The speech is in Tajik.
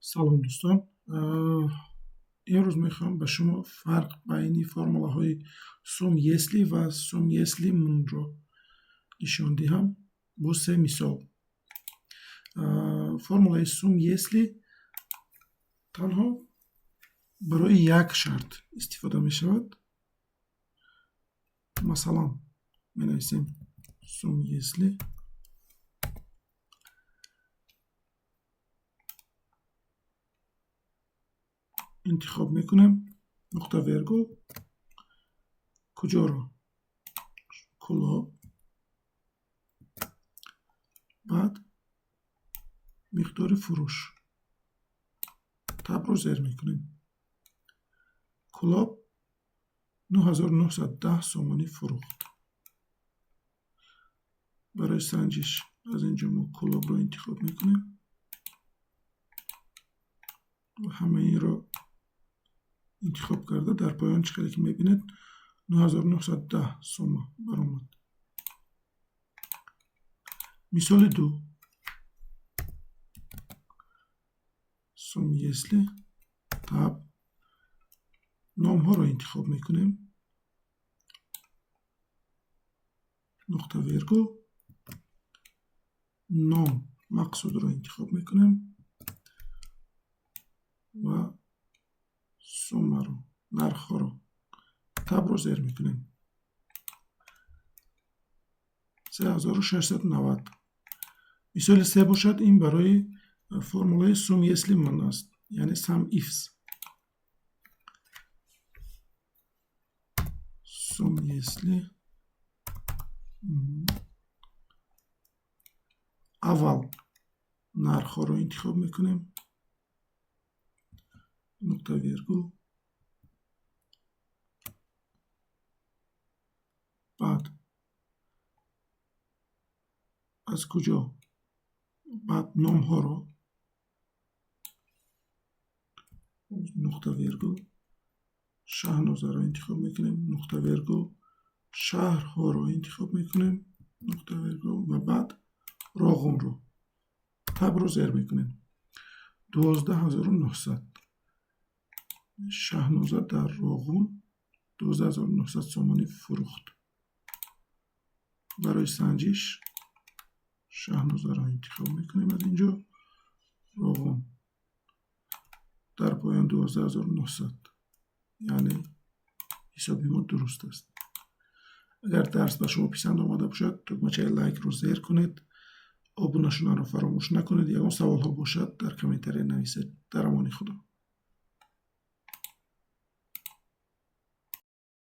Салом, дӯстон. Имрӯз мехоҳам ба шумо фарқ байни формулаҳои сум если ва сум если м-ро нишон диҳам бо се мисол. Формулаи сум если танҳо барои як шарт истифода мешавад. Масалан, менависем сум если, интихоб мекунем, нуқта вергул, куҷоро? Кӯлоб. Баъд миқдори фурӯш, табро зер мекунем. Кӯлоб 9910 сомонӣ фурӯхт. Барои санҷиш аз ин ҷо мо Кӯлобро интихоб мекунем ва ҳамаи инро интихоб карда, дар поён, чӣ хеле ки мебинед, 9910 сома баромад. Мисоли ду: сум если, таб, номҳоро интихоб мекунем, нуқта вергул, ном Мақсудро интихоб мекунем ва суммаро, нархҳоро, табро зер мекунем, 3690. Мисоли се бошад, ин барои формулаи сум если м аст, яъне сам ифс. Сум если, аввал нархҳоро интихоб мекунем, нуқта вергул, баъд аз куҷо? Баъд номҳоро, нуқта вергул, Шаҳнозаро интихоб мекунем, нуқта вергул, шаҳрҳоро интихоб мекунем, нуқта вергул ва баъд Роғунро, табро зер мекунем, 12 900. Шаҳноза дар Роғун 12 900 сомонӣ фурӯхт. Барои санҷиш Шаҳнозаро интихоб мекунем аз ин ҷо, Роғун, дар поён 12 900, яъне ҳисоби мо дуруст аст. Агар дарс ба шумо писанд омада бошад, тугмачаи лайкро зер кунед, обуна шуданро фаромӯш накунед. Ягон саволҳо бошад, дар комментария нависед. Дар амони Худо.